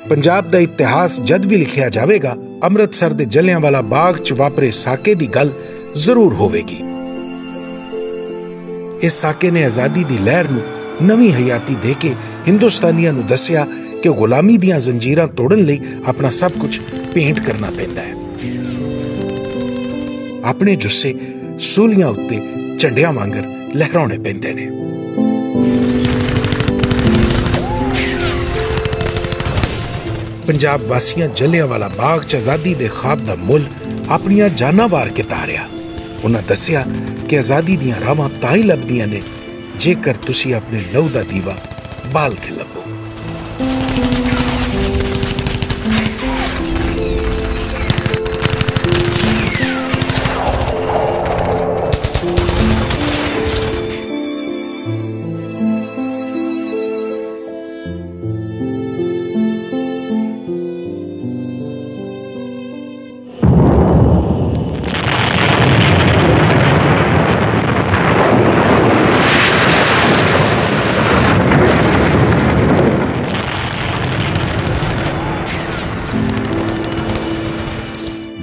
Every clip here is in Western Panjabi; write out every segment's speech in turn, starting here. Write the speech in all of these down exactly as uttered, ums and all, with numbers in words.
پنجاب دا اتہاس جد وی لکھیا جاوے گا، امرتسر دے جلیاں والا باغ چ واپرے ساکے دی گل ضرور ہووے گی۔ اس ساکے نے آزادی دی لہر نوں نویں حیاتی دے کے ہندوستانیاں نوں دسیا کہ غلامی دیاں زنجیراں توڑن لئی اپنا سب کچھ پینٹ کرنا پیندا ہے۔ اپنے جسے سولیاں اتے جھنڈیاں وانگر لہرانے پیندے نے۔ پنجاب واسیاں جلیاں والا باغ چ آزادی دے خواب دا مل اپنیاں جاناں وار کے تاریا۔ انہاں دسیا کہ آزادی دیاں راہواں تاں ہی لبھدیاں نے جے کر تسی اپنے لہو دا دیوا بال کے لبھو۔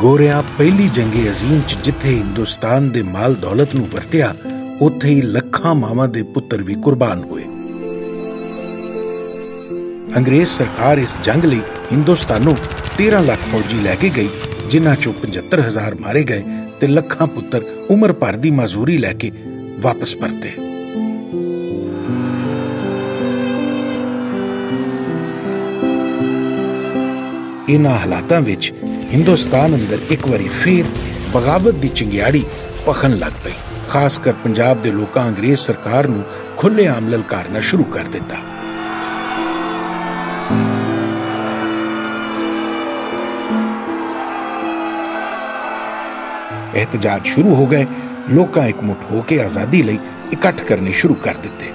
گوریاں پہلی جنگ عظیم چ جتھے ہندوستان دے مال دولت نوں ورتیا، اوتھے ہی لکھاں ماواں دے پتر وی قربان ہوئے۔ انگریز سرکار اس جنگ لئی ہندوستانوں تیرہ لکھ فوجی لے کے گئی، جنہاں چوں پچھتر ہزار مارے گئے تے لکھاں پتر عمر بھر دی معذوری لے کے واپس پرتے۔ انہاں حالاتاں وچ ہندوستان اندر اک واری فیر بغاوت دی چنگیاڑی پکھن لگ پئی۔ خاص کر پنجاب دے لوکاں انگریز سرکار نوں کھلے عام للکارنا شروع کر دتا۔ احتجاج شروع ہو گئے۔ لوکاں اک مٹھ ہو کے آزادی لئی اکٹھ کرنے شروع کر دتے۔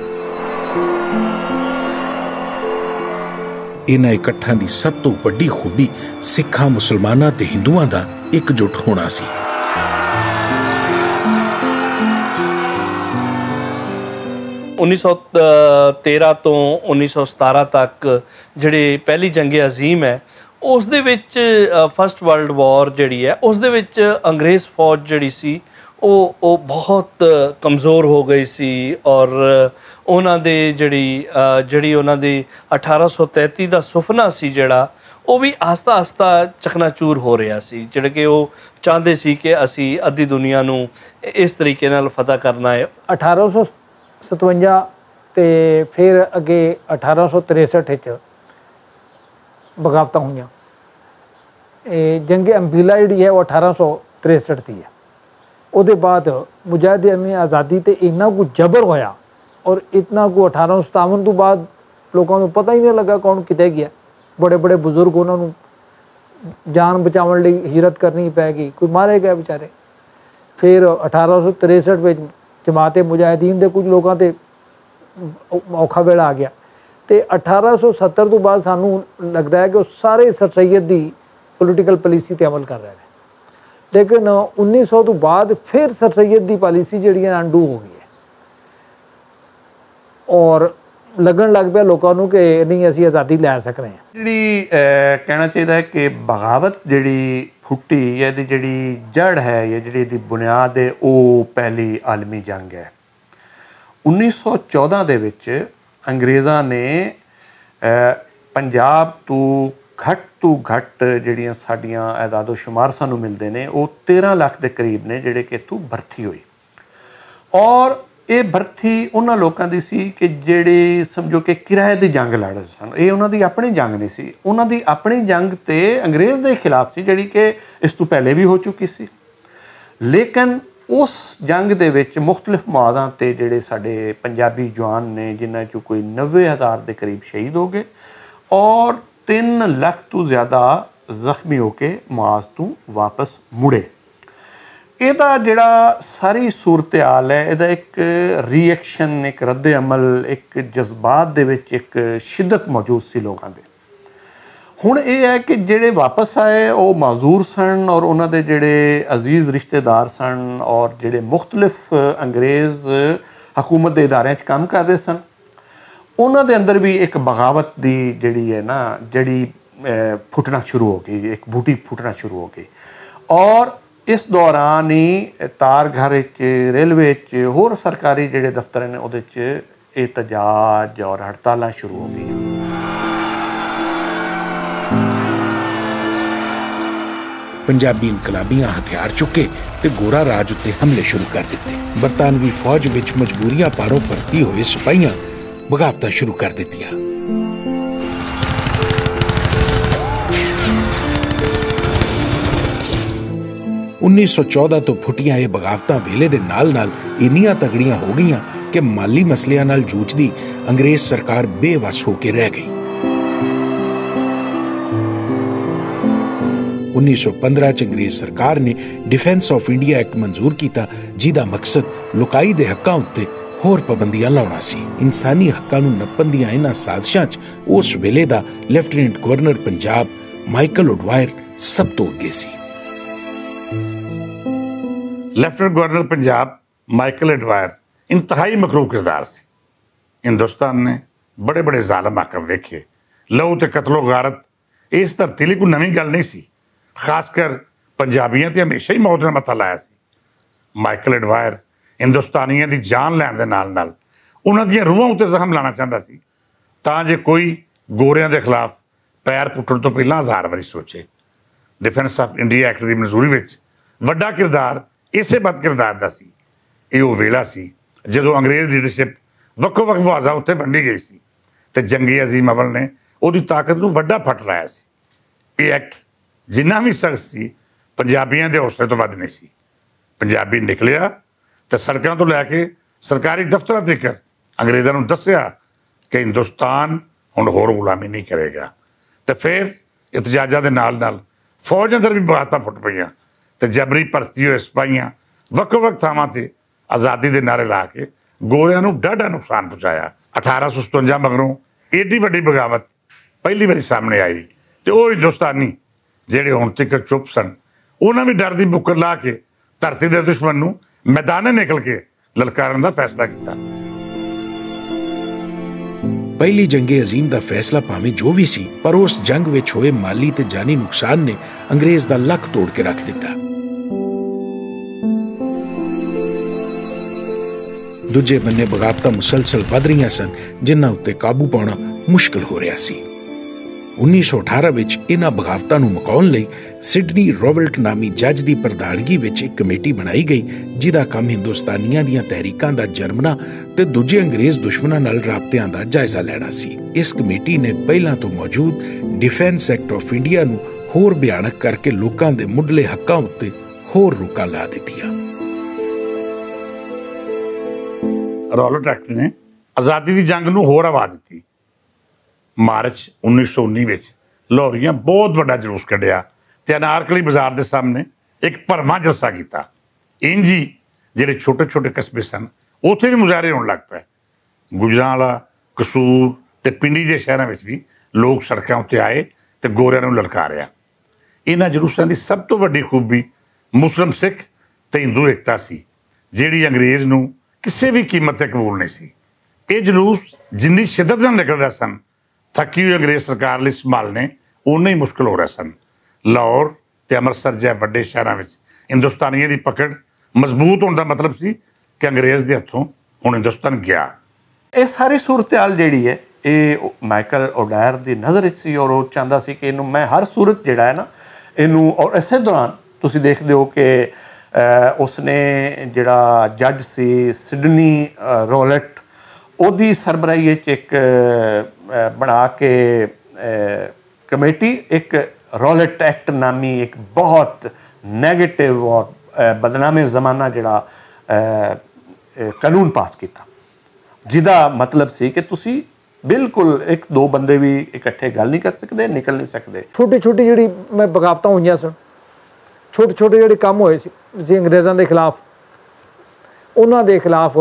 انہاں اکٹھاں دی سب توں وڈی خوبی سکھاں، مسلماناں تے ہندوؤں دا اکجٹ ہونا سی۔ انیس سو تیرہ توں انیس سو ستارہ تک جڑی پہلی جنگ عظیم ہے، اس دے وچ فرسٹ ورلڈ وار جڑی ہے، اس دے وچ انگریز فوج جڑی سی، او بہت کمزور ہو گئی سی۔ اور انہاں دے جڑی جڑی انہاں دی اٹھارہ سو تینتی دا سفنا سی جڑا، او وی آہستہ آہستہ چکنا چور ہو رہیا سی، جڑے کہ او چاہندے سی کہ اسی ادھی دنیا نوں اس طریقے نال فتح کرنا ہے۔ اٹھارہ سو ستونجا تے پھر اگے اٹھارہ سو تریسٹھ وچ بغاوتاں ہوئیاں۔ جنگ امبیلا جیہڑی ہے وہ اٹھارہ سو تریسٹھ تھی ہے۔ اوہدے بعد مجاہدین آزادی تے انہاں کو جبر ہویا، اور اتنا کو اٹھارہ سو ستاون توں بعد لوکاں نوں پتہ ہی نئیں لگا کون کتے گیا۔ بڑے بڑے بزرگ انہاں نوں جان بچاون لئی ہجرت کرنی پے گئی، کوئی مارے گئے بچارے۔ پھر اٹھارہ سو تریسٹھ وچ جماعت مجاہدین دے کچھ لوکاں تے اوکھا ویلا آ گیا۔ تے اٹھارہ سو ستر توں بعد سانوں لگدا ہے کہ او سارے سر سید دی پولیٹیکل پالیسی تے عمل کر رہے ہیں۔ لیکن انیس سو توں بعد پھر سر سید دی پالیسی جیہڑی ہے انڈو ہو گئی ہے۔ اور لگن لگ پیا لوکاں نوں کہ نئیں اسی آزادی لے سکنے ہیں۔ جیہڑی کہنا چاہیدا ہے کہ بغاوت جیہڑی پھٹی یا جیہڑی جڑ ہے یا جیہڑی بنیاد ہے او پہلی عالمی جنگ ہے۔ انیس سو چودہ دے وچ انگریزاں نے پنجاب توں گھٹ توں گھٹ جیہڑیاں ساڈیاں اعداد و شمار سانوں ملدے نے او تیرہ لکھ دے قریب نے جیہڑے کہ اتھوں بھرتی ہوئی۔ اور ایہہ بھرتی انہاں لوکاں دی سی کہ جیہڑے سمجھو کہ کرایہ دی جنگ لڑ رہے سن۔ ایہہ انہاں دی اپنی جنگ نئیں سی، انہاں دی اپنی جنگ تے انگریز دے خلاف سی جیہڑی کہ اس توں پہلے وی ہو چکی سی۔ لیکن اس جنگ دے وچ مختلف مواداں تے جیہڑے ساڈے پنجابی جوان نے جنہاں چوں کوئی نوے ہزار دے قریب شہید ہو گئے، اور تن لکھ توں زیادہ زخمی ہو کے معاذ توں واپس مڑے۔ ایہدا جیہڑا ساری صورتحال ہے ایہدا اک ری ایکشن اک رد عمل اک جذبات دے وچ اک شدت موجود سی لوگاں دے۔ ہن ایہہ ہے کہ جیہڑے واپس آئے او معذور سن اور انہاں دے جیہڑے عزیز رشتے دار سن اور جیہڑے مختلف انگریز حکومت دے اداریاں چ کم کر رہے سن، انہاں دے اندر وی اک بغاوت دی جیہڑی ہے نا جیہڑی پھٹنا شروع ہو گئی، ایک بوٹی پھٹنا شروع ہو گئی۔ اور اس دوران ہی تار گھر وچ، ریلوے وچ، ہور سرکاری جڑے دفتر نے، اودے وچ احتجاج اور ہڑتالاں شروع ہو گئیاں۔ پنجابی انقلابیاں ہتھیار چکے تے گورا راج اتے حملے شروع کر دتے۔ برطانوی فوج وچ مجبوریاں پاروں پرتی ہوئے سپاہیاں بغاوتاں شروع کر دتیاں۔ انیس سو چودہ تو پھٹیاں اے بغاوتاں ویلے دے نال نال انیاں تگڑیاں ہو گئیاں کہ مالی مسلیاں نال جوچدی انگریز سرکار بے وس ہو کے رہ گئی۔ انیس سو پندرہ چ انگریز سرکار نے ڈیفنس آف انڈیا ایکٹ منظور کیتا، جس دا مقصد لکائی دے حقاں اتے ہور پابندیاں لاؤنا سی۔ انسانی حقاں نوں نپن دیاں انہاں سازشاں چ اس ویلے دا لیفٹیننٹ گورنر پنجاب مائیکل اوڈوائر سب توں اگے سی۔ لیفٹیننٹ گورنر پنجاب مائیکل ایڈوائر انتہائی مکروہ کردار سی۔ ہندوستان نے بڑے بڑے ظالم حاکم ویکھے۔ لہو تے قتل و غارت اس دھرتی لئی کوئی نویں گل نہیں سی۔ خاص کر پنجابیاں تے ہمیشہ ہی موت نے متھا لایا سی۔ مائیکل ایڈوائر ہندوستانیاں دی جان لین دے نال نال انہاں دیاں روحاں اُتے زخم لانا چاہندا سی، تاں جے کوئی گوریاں دے خلاف پیر پٹھن توں پہلاں ہزار واری سوچے۔ ڈیفنس آف انڈیا ایکٹ دی منظوری وچ وڈا کردار اسے بد کردار دا سی۔ ایہہ او ویلا سی جدوں انگریز لیڈرشپ وکھو وکھ وازاں اُتے ونڈی گئی سی، تے جنگی عظیم عمل نے اوہدی طاقت نوں وڈا پھٹ لایا سی۔ ایہہ ایکٹ جنہاں وی سخت سی، پنجابیاں دے حوصلے توں ودھ نئیں سی۔ پنجابی نکلیا تے سڑکاں توں لے کے سرکاری دفتراں تک انگریزاں نوں دسیا کہ ہندوستان ہن ہور غلامی نئیں کرے گا۔ تے فیر احتجاجاں دے نال نال فوج اندر وی بغاوتاں پھٹ پئیاں، تے جبری پرستی ہوئے سپاہیاں وکھ وکھ تھاواں تے آزادی دے نعرے لا کے گوریاں نوں ڈاڈا نقصان پہنچایا۔ اٹھارہ سو ستونجا مگروں ایڈی وڈی بغاوت پہلی واری سامنے آئی، تے او ہندوستانی جہڑے ہن تک چپ سن، انہاں وی ڈر دی بکر لا کے دھرتی دے دشمن نوں میدان نکل کے للکارن دا فیصلہ کیتا۔ پہلی جنگ عظیم دا فیصلہ پاویں جو وی سی، پر اس جنگ وچ ہوئے مالی تے جانی نقصان نے انگریز دا لک توڑ کے رکھ دتا۔ دوجے بننے بغاوتاں مسلسل ودھ رہیاں سن، جنہاں اُتے قابو پانا مشکل ہو رہیا سی۔ انیس سو اٹھارہ وچ انہاں بغاوتاں نوں مکاؤن لئی سڈنی روولٹ نامی جج دی پردھانگی وچ اک کمیٹی بنائی گئی، جس دا کم ہندوستانیاں دیاں تحریکاں دا جرمنا تے دوجے انگریز دشمناں نال رابطیاں دا جائزہ لینا سی۔ اس کمیٹی نے پہلاں توں موجود ڈیفنس ایکٹ آف انڈیا نوں ہور بیانک کر کے لوکاں دے مڈلے حقاں اُتے ہور روکاں لا دتیاں۔ رولٹ ایکٹ نے آزادی دی جنگ نوں ہور ہوا دتی۔ مارچ انیس سو انی وچ لاہوریاں بہت وڈا جلوس کڈیا تے انارکلی بازار دے سامنے اک پرما جلسہ کیتا۔ انجی جڑے چھوٹے چھوٹے قصبے سن، اوتھے وی مظاہرے ہون لگ پئے۔ گجرانوالہ، قصور تے پنڈی دے شہراں وچ وی لوگ سڑکاں اُتے آئے تے گوریاں نوں للکاریا۔ انہاں جلوساں دی سب توں وڈی خوبی مسلم سکھ تے ہندو ایکتا سی، جیہڑی انگریز نوں کسے وی قیمت تے قبول نئیں سی۔ ایہہ جلوس جنی شدت نال نکل رہے سن، تھکی ہوئی انگریز سرکار لئی سنبھالنے اونے ہی مشکل ہو رہے سن۔ لاہور تے امرتسر جہے وڈے شہراں وچ ہندوستانیاں دی پکڑ مضبوط ہون دا مطلب سی کہ انگریز دے ہتھوں ہن ہندوستان گیا۔ ایہہ ساری صورتحال جیہڑی ہے، ایہہ مائیکل اوڈائر دی نظر وچ سی اور او چاہندا سی کہ اینوں میں ہر صورت جیہڑا ہے نا، اینوں اور اسے دوران تسی دیکھدے ہو کہ اس نے جیہڑا جج سی سڈنی رولٹ، اوہدی سربراہی وچ اک بنا کے کمیٹی اک رولٹ ایکٹ نامی اک بہت نیگیٹو اور بدنام زمانہ جیہڑا قانون پاس کیتا، جس دا مطلب سی کہ تسی بالکل اک دو بندے وی اکٹھے گل نئیں کر سکدے، نکل نئیں سکدے۔ چھوٹی چھوٹی جیہڑی میں بغاوتاں ہوئیاں سن، چھوٹے چھوٹے جیہڑے کم ہوئے سی انگریزاں دے خلاف، انہاں دے خلاف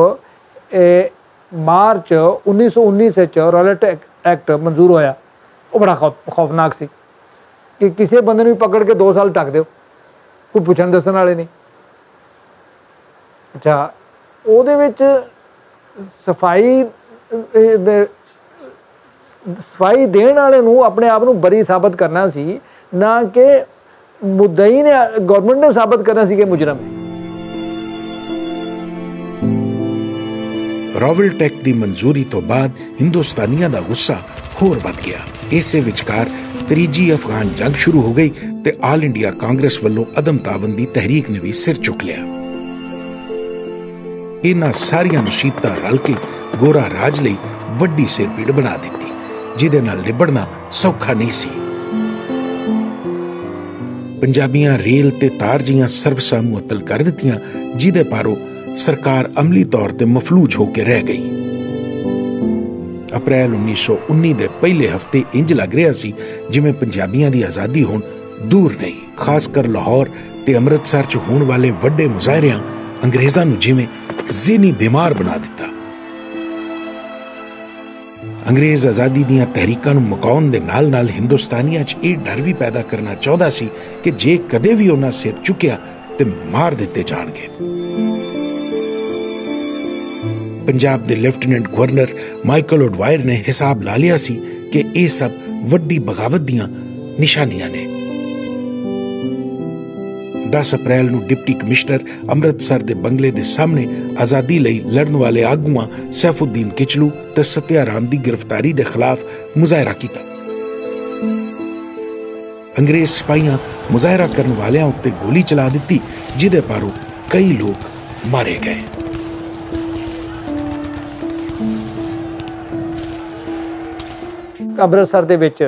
مارچ انیس سو انیس وچ رولٹ ایکٹ منظور ہویا۔ او بڑا خوفناک سی کہ کسے بندے نوں پکڑ کے دو سال ٹک دیو، کوئی پچھن دسن والے نئیں۔ اچھا، اوہدے وچ صفائی دے صفائی دین والے نوں اپنے آپ نوں بری ثابت کرنا سی، نہ کہ مدعی نے، گورنمنٹ نے ثابت کرنا سی کہ مجرم ہے۔ راول ٹیک دی منظوری تو بعد ہندوستانیاں دا غصہ ہور ودھ گیا۔ اسے وچکار تریجی افغان جنگ شروع ہو گئی تے آل انڈیا کانگریس ولوں عدم تعاون دی تحریک نے وی سر چک لیا۔ انہاں ساریاں مصیبتاں رل کے گورا راج لئی وڈی سر پیڑ بنا دتی، جدے نال نبڑنا سوکھا نہیں سی۔ پنجابیاں ریل تے تار جیاں سروساں معطل کر دتیاں، جدے پاروں سرکار عملی طور تے مفلوج ہو کے رہ گئی۔ اپریل انیس سو انی دے پہلے ہفتے انج لگ رہیا سی جویں پنجابیاں دی آزادی ہن دور نہیں۔ خاص کر لاہور تے امرتسر چ ہون والے وڈے مظاہریاں انگریزاں نوں جویں ذہنی بیمار بنا دتا۔ انگریز آزادی دیاں تحریکاں نوں مکاون دے نال نال ہندوستانیاں چ ایہہ ڈر وی پیدا کرنا چاہندا سی کہ جے کدے وی انہاں سر چکیا تے مار دتے جان گے۔ پنجاب دے لیفٹیننٹ گورنر مائیکل اوڈوائر نے حساب لا لیا سی کہ ایہہ سب وڈی بغاوت دیاں نشانیاں نے۔ دس اپریل نوں ڈپٹی کمشنر امرتسر دے بنگلے دے سامنے آزادی لئی لڑن والے آگواں سیف الدین کچلو تے ستیا رام دی گرفتاری دے خلاف مظاہرہ کیتا۔ انگریز سپاہیاں مظاہرہ کرن والیاں اتے گولی چلا دتی، جدے پاروں کئی لوگ مارے گئے۔ امرتسر دے وچ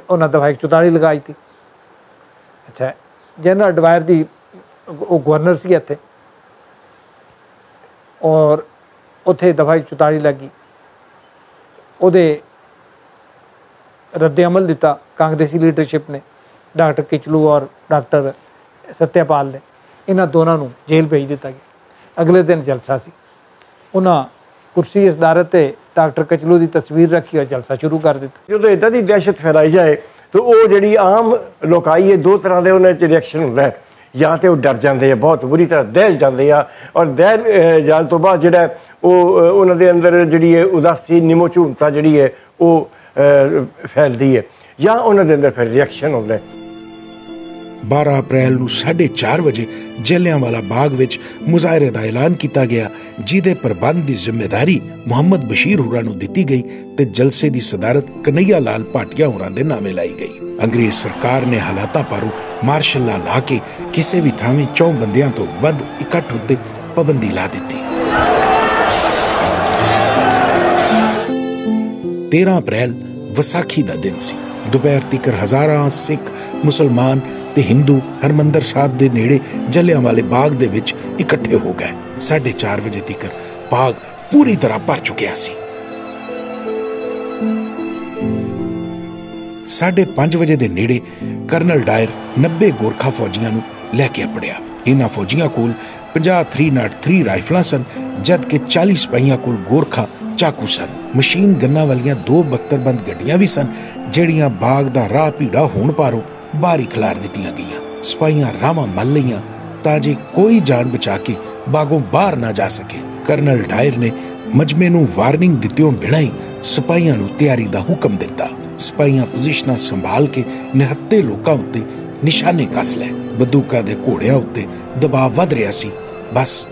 انہاں دفعہ ایک چودالی لگائی تھی۔ اچھا، جنرل ڈوائر دی او گورنر سی اتھے، اور اتھے دفعہ ایک چودالی لگی۔ اودے رد عمل دتا کانگریسی لیڈرشپ نے، ڈاکٹر کچلو اور ڈاکٹر ستیہ پال نے، انہاں دونوں نوں جیل بھیج دتا گیا۔ اگلے دن جلسہ سی۔ انہاں کرسی اس دارت تے ڈاکٹر کچلو دی تصویر رکھی اور جلسہ شروع کر دتا۔ جدوں ادھر دی دہشت پھیلائی جائے تو او جڑی عام لوکائی ہے، دو طرح دے انہاں وچ ریئیکشن ہوندا ہے۔ یا تے او ڈر جاندے ہیں، بہت بری طرح دہل جاندے ہیں، اور دہل جان تو بعد جڑا ہے او انہاں دے اندر جڑی ہے اداسی، نمو چونتا جڑی ہے او پھیلدی ہے، یا انہاں دے اندر پھر ریئیکشن ہوندا ہے۔ بارہ اپریل نوں ساڑھے چار وجے جلیاں والا باغ وچ مظاہرے دا اعلان کیتا گیا، جس دے پربند دی ذمہ داری محمد بشیر ہوراں نوں دتی گئی تے جلسے دی صدارت کنہیا لال پاٹیا ہوراں دے نامے لائی گئی۔ انگریز سرکار نے حالاتاں پاروں مارشل لا لا کے کسے وی تھاویں چون بندیاں توں ودھ اکٹھ اتے پابندی لا دتی۔ تیرہ اپریل وساکھی دا دن سی۔ دوپہر تیکر ہزاراں سکھ، مسلمان تے ہندو ہرمندر صاحب دے نیڑے جلیاں والے باغ دے وچ اکٹھے ہو گئے۔ ساڑھے چار وجے تیکر باغ پوری طرح بھر چکیا سی۔ ساڑھے پنج وجے دے نیڑے کرنل ڈائر نبے گورکھا فوجیاں نوں لے کے اپڑیا۔ انہاں فوجیاں کول پنجاہ تھری ناٹ تھری رائفلاں سن، جد کہ چالیس پائیاں کول گورکھا چاقو سن۔ مشین گناں والیاں دو بکتر بند گڈیاں وی سن، جیہڑیاں باغ دا راہ پیڑا ہون پاروں باہر ہی کھلار دتیاں گئیاں۔ سپاہیاں راہواں مل لئیاں تاں جے کوئی جان بچا کے باغوں باہر نہ جا سکے۔ کرنل ڈائر نے مجمع نوں وارننگ دتیوں بنا ہی سپاہیاں نوں تیاری دا حکم دتا۔ سپاہیاں پوزیشناں سنبھال کے نہتے لوکاں اتے نشانے کس لے۔ بدوکا دے گھوڑیاں اتے دبا ودھ رہیا سی۔ بس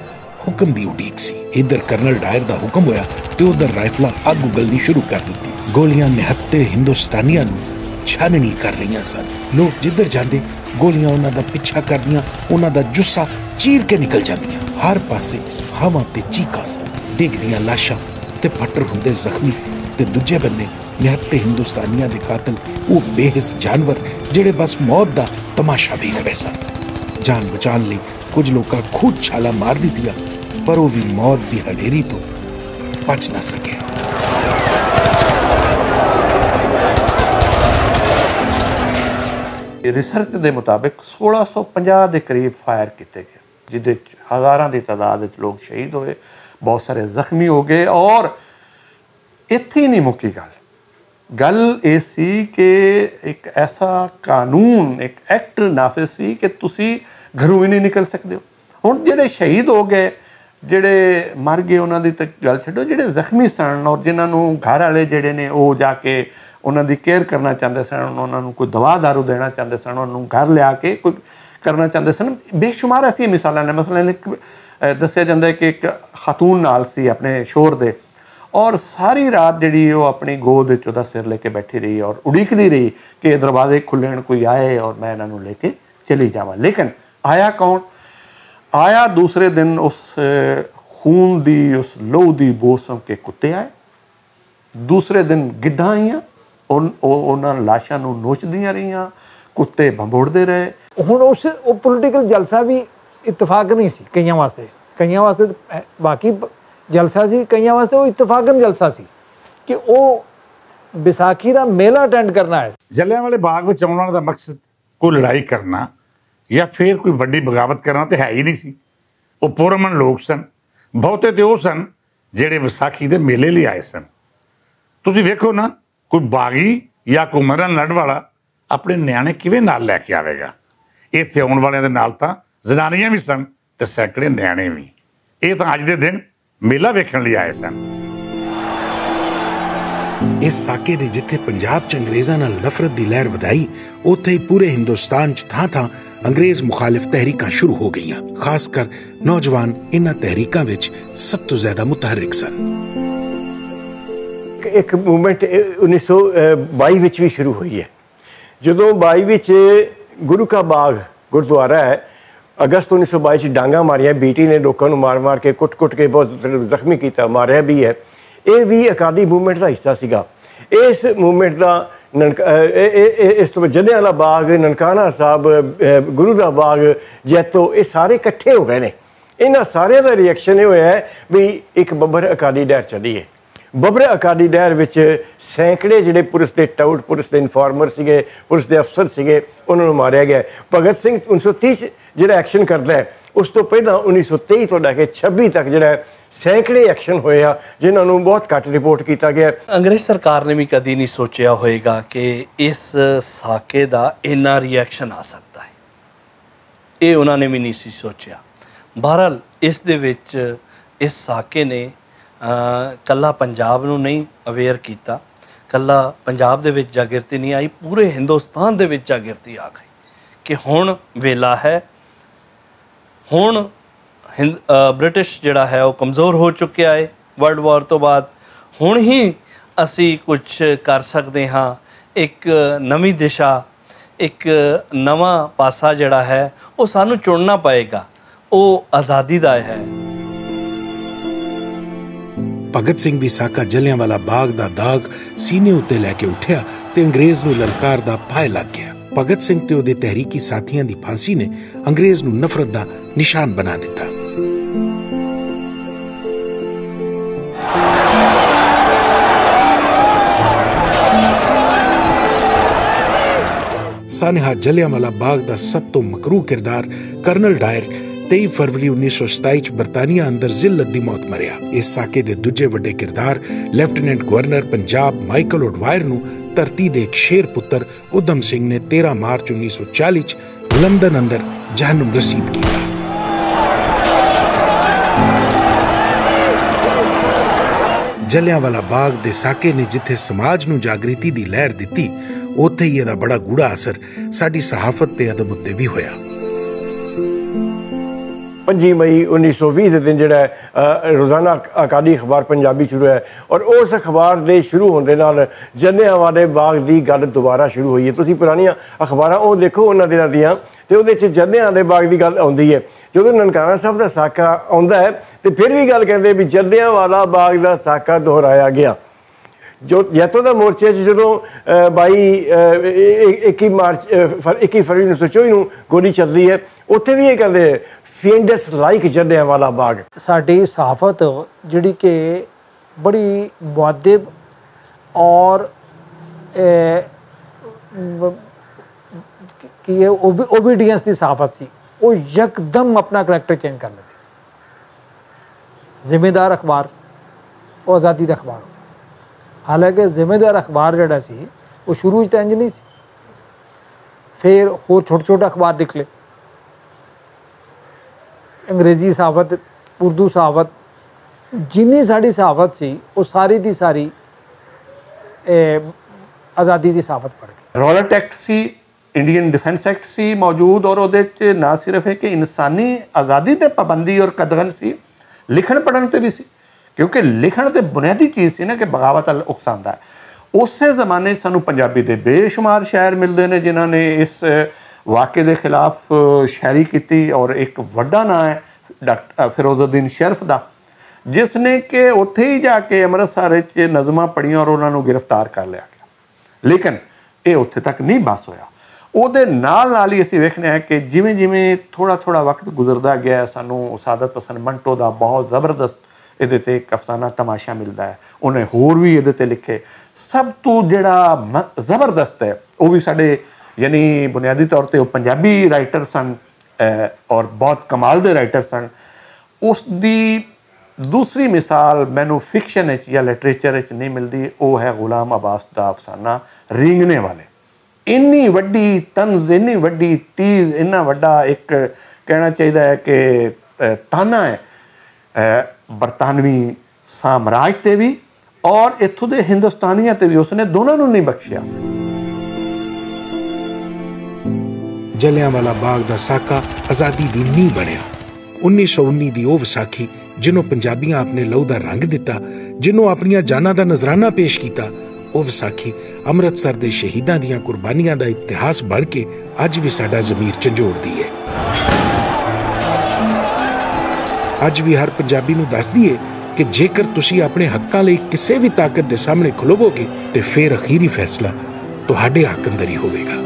حکم دی اڈیک سی۔ ادھر کرنل ڈائر دا حکم ہویا تے ادھر رائفلاں اگ اگلنی شروع کر دتی۔ گولیاں نہتے ہندوستانیاں نوں چھاننی کر رہیاں سن۔ لوگ جدھر جاندے، گولیاں انہاں دا پچھا کردیاں، انہاں دا جسا چیر کے نکل جاندیاں۔ ہر پاسے ہاواں تے چیکاں سن، ڈگدیاں لاشاں تے پٹر ہوندے زخمی، تے دوجے بننے نہتے ہندوستانیاں دے قاتل، او بے حس جانور جڑے بس موت دا تماشا ویکھ رہے سن۔ جان بچان لئی کچھ لوکاں خود چھالا مار دتیاں، پر او وی موت دی ہنیری تو بچ نہ سکے۔ ریسرچ دے مطابق سولہ سو پنجاہ دے قریب فائر کیتے گئے، جدے ہزاراں دی تعداد وچ لوگ شہید ہوئے، بہت سارے زخمی ہو گئے، اور اتھی نہیں مکی گل۔ گل اے سی کہ ایک ایسا قانون، ایک ایکٹ نافذ سی کہ تسی گھروں ہی نہیں نکل سکدے ہو۔ ہن جڑے شہید ہو گئے، جیہڑے مر گئے انہاں دی تک گل چھڈو، جیہڑے زخمی سن اور جنہاں نوں گھر والے جیہڑے نے او جا کے انہاں دی کیئر کرنا چاہندے سن، انہاں نوں کوئی دوا دارو دینا چاہندے سن، انہاں نوں گھر لیا کے کوئی کرنا چاہندے سن۔ بے شمار ایسیاں مثالاں نے۔ مثلاً ایک دسیا جاندا ہے کہ ایک خاتون نال سی اپنے شور دے، اور ساری رات جیہڑی او اپنی گود وچ اوہدا سر لے کے بیٹھی رہی اور اڈیکدی رہی کہ دروازے کھلن، کوئی آئے اور میں انہاں نوں لے کے چلی جاواں۔ لیکن آیا کون؟ آیا دوسرے دن اس خون دی، اس لہو دی بو سم کے کتے آئے۔ دوسرے دن گدھاں آئیاں، انہاں لاشاں نوں نوچدیاں رہیاں، کتے بھنبوڑدے رہے۔ ہن اس او پولیٹیکل جلسہ وی اتفاق نہیں سی کئیاں واسطے۔ کئیاں واسطے واقعی جلسہ سی، کئیاں واسطے او اتفاقاً جلسہ سی کہ او بیساکھی دا میلہ اٹینڈ کرنا ہے۔ جلیاں والے باغ وچ آؤن والا دا مقصد کوئی لڑائی کرنا یا فیر کوئی وڈی بغاوت کرنا تے ہے ہی نہیں سی۔ او پورمن لوگ سن، بہتے تے او سن جیہڑے وساکھی دے میلے لئی آئے سن۔ تسی ویکھو نا، کوئی باغی یا کوئی مرن لڈ والا اپنے نیانے کیویں نال لے کے آوے گا؟ ایتھے آؤن والیاں دے نال تاں زنانیاں وی سن تے سینکڑے نیانے وی۔ ایہہ تاں اج دے دن میلہ ویکھن لئی آئے سن۔ اس ساکے نے جتھے پنجاب چ انگریزاں نال نفرت دی لہر ودائی، اوتھے ہی پورے ہندوستان چ تھاں تھاں انگریز مخالف تحریکاں شروع ہو گئیاں۔ خاص کر نوجوان انہاں تحریکاں وچ سب توں زیادہ متحرک سن۔ ایک موومنٹ انیس سو بائی وچ وی شروع ہوئی ہے، جدوں بائی وچ گرو کا باغ گردوارا ہے، اگست انیس سو بائی وچ ڈانگاں ماریاں، بیٹی نے لوکاں نوں مار مار کے کٹ کٹ کے بہت زخمی کیتا، ماریا بھی ہے۔ ایہہ وی اکادی موومنٹ دا حصہ سیگا۔ اس موومنٹ دا اس توں جلیاں والا باغ، ننکانہ صاحب، گرو دا باغ، جیتو، ایہہ سارے اکٹھے ہو گئے نے۔ انہاں ساریاں دا ریئیکشن ایہہ ہویا ہے، وی اک ببر اکادی ڈہر چلی ہے۔ ببر اکادی ڈہر وچ سینکڑے جیہڑے پولیس دے ٹاؤٹ، پولیس دے انفارمر سیگے، پولیس دے افسر سیگے، انہاں نوں ماریا گیا۔ بھگت سنگھ انیس سو تیس جیہڑا ایکشن کردا ہے، اس توں پہلاں انیس سو تیس توں لے کے چھبی تک جیہڑا ہے، سینکڑے ایکشن ہوئے آ، جنہاں نوں بہت گھٹ رپورٹ کیتا گیا۔ انگریز سرکار نے وی کدی نہیں سوچیا ہوئے گا کہ اس ساکے دا اینا ریئیکشن آ سکدا ہے۔ ایہہ انہاں نے وی نہیں سی سوچیا۔ بہرحال، اس دے وچ اس ساکے نے کلا پنجاب نوں نہیں اویئر کیتا، کلا پنجاب دے وچ جاگرتی نہیں آئی، پورے ہندوستان دے وچ جاگرتی آ گئی کہ ہن ویلا ہے، ہن برٹش جیہڑا ہے او کمزور ہو چکیا ہے ورلڈ وار توں بعد۔ ہن ہی اسی کچھ کر سکدے ہاں، اک نوی دشا، اک نواں پاسا جیہڑا ہے او سانوں چننا پائے گا، او آزادی دا ہے۔ بھگت سنگھ وی ساکا جلیاں والا باغ دا داغ سینے اتے لے کے اٹھیا تے انگریز نوں للکار دا پھائے لگ گیا۔ بھگت سنگھ تے اوہدے تحریکی ساتھیاں دی پھانسی نے انگریز نوں نفرت دا نشان بنا دتا۔ سانحہ جلیاں والا باغ دا سب توں مکروہ کردار کرنل ڈائر تئی فروری انیس سو ستائی چ برطانیہ اندر ذلت دی موت مریا۔ اس ساکے دے دوجے وڈے کردار لیفٹیننٹ گورنر پنجاب مائیکل اوڈوائر نوں دھرتی دے ایک شیر پتر ادھم سنگھ نے تیرہ مارچ انیس سو چالیس چ لندن اندر جہنم رسید کیتا۔ جلیاں والا باغ دے ساکے نے جتھے سماج نوں جاگریتی دی لہر دتی، اوتھے ہی ایہدا بڑا گوڑا اثر ساڈی صحافت تے ادب اتے وی ہویا۔ پنجی مئی انیس سو ویہہ دے دن جیہڑا ہے روزانہ اکادی اخبار پنجابی شروع ہے، اور اس اخبار دے شروع ہوندے نال جلیاں والے باغ دی گل دوبارہ شروع ہوئی ہے۔ تسی پرانیاں اخباراں او دیکھو انہاں دناں دیاں، تے اوہدے چ جلیاں والے باغ دی گل آندی ہے۔ جدوں ننکانہ صاحب دا ساکا آندا ہے، تے پھر وی گل کہندے بھی جلیاں والا باغ دا ساکا دہرایا گیا۔ جو جیتو دا مورچے چ جدوں بائی اکی مارچ اکی فروری نوں سوچو ہی نوں گولی چلدی ہے، اتھے وی ایہہ کہندے فینڈس لائک جلیاں والا باغ۔ ساڈی صحافت جیہڑی کہ بڑی مؤدب اور کہ اوبیڈینس دی صحافت سی، وہ یکدم اپنا کریکٹر چینج کر لیتی۔ ذمہ دار اخبار، وہ آزادی دا اخبار۔ حالانکہ ذمہ دار اخبار جیہڑا سی، وہ شروع وچ تاں انج نہیں سی۔ فیر ہور چھوٹے چھوٹے اخبار نکلے، انگریزی صحافت اردو صحافت، جنی ساڈی صحافت سی، او ساری دی ساری، اے، آزادی دی صحافت پڑھ گئی۔ رولٹ ایکٹ سی، انڈین ڈیفنس ایکٹ سی موجود، اور اودے چ نہ صرف ہے کہ انسانی آزادی تے پابندی اور قدغن سی، لکھن پڑھن تے بھی سی، کیونکہ لکھن تے بنیادی چیز سی نا کہ بغاوت الاقسام دا ہے۔ اسے زمانے سانو پنجابی دے بے شمار شاعر ملدے نے، جنہاں نے اس واقعے دے خلاف شاعری کیتی، اور ایک وڈا ناں ہے ڈاکٹر فیروز الدین شرف دا، جس نے کہ اتھے ہی جا کے امرتسر وچ نظماں پڑھیاں اور انہاں نوں گرفتار کر لیا گیا۔ لیکن ایہہ اتھے تک نہیں بس ہویا۔ اوہدے نال نال ہی اسی ویکھنے ہیں کہ جیویں جیویں تھوڑا تھوڑا وقت گزردا گیا ہے، سانوں اسادت حسن منٹو دا بہت زبردست ایہدے تے ایک افسانہ تماشا ملدا ہے۔ انہیں ہور وی ایہدے تے لکھے۔ سب توں جیہڑا زبردست ہے، او وی ساڈے، یعنی بنیادی طور تے او پنجابی رائٹر سن، اور بہت کمال دے رائٹر سن۔ اس دی دوسری مثال مینوں فکشن وچ یا لٹریچر وچ نہیں ملدی، او ہے غلام عباس دا افسانہ رینگنے والے۔ اینی وڈی طنز، اینی وڈی تیز، اینا وڈا ایک کہنا چاہیدا ہے کہ تانا ہے برطانوی سامراج تے وی اور اتھوں دے ہندوستانیاں تے وی اس نے دوناں نوں نہیں بخشیا۔ جلیاں والا باغ دا ساکا آزادی دی نی بنیا۔ انیس سو انی دی او وساکھی، جنوں پنجابیاں اپنے لو دا رنگ دتا، جنوں اپنیاں جاناں دا نذرانہ پیش کیتا، او وساکھی امرتسر دے شہیداں دیاں قربانیاں دا اتہاس بن کے اج وی ساڈا ضمیر جھنجوڑ دی ہے۔ اج وی ہر پنجابی نوں دس دیے کہ جیکر تسی اپنے حقاں لئی کسے وی طاقت دے سامنے کھلوو گے، تے فیر اخیری فیصلہ تہاڈے حق اندر ہی ہووے گا۔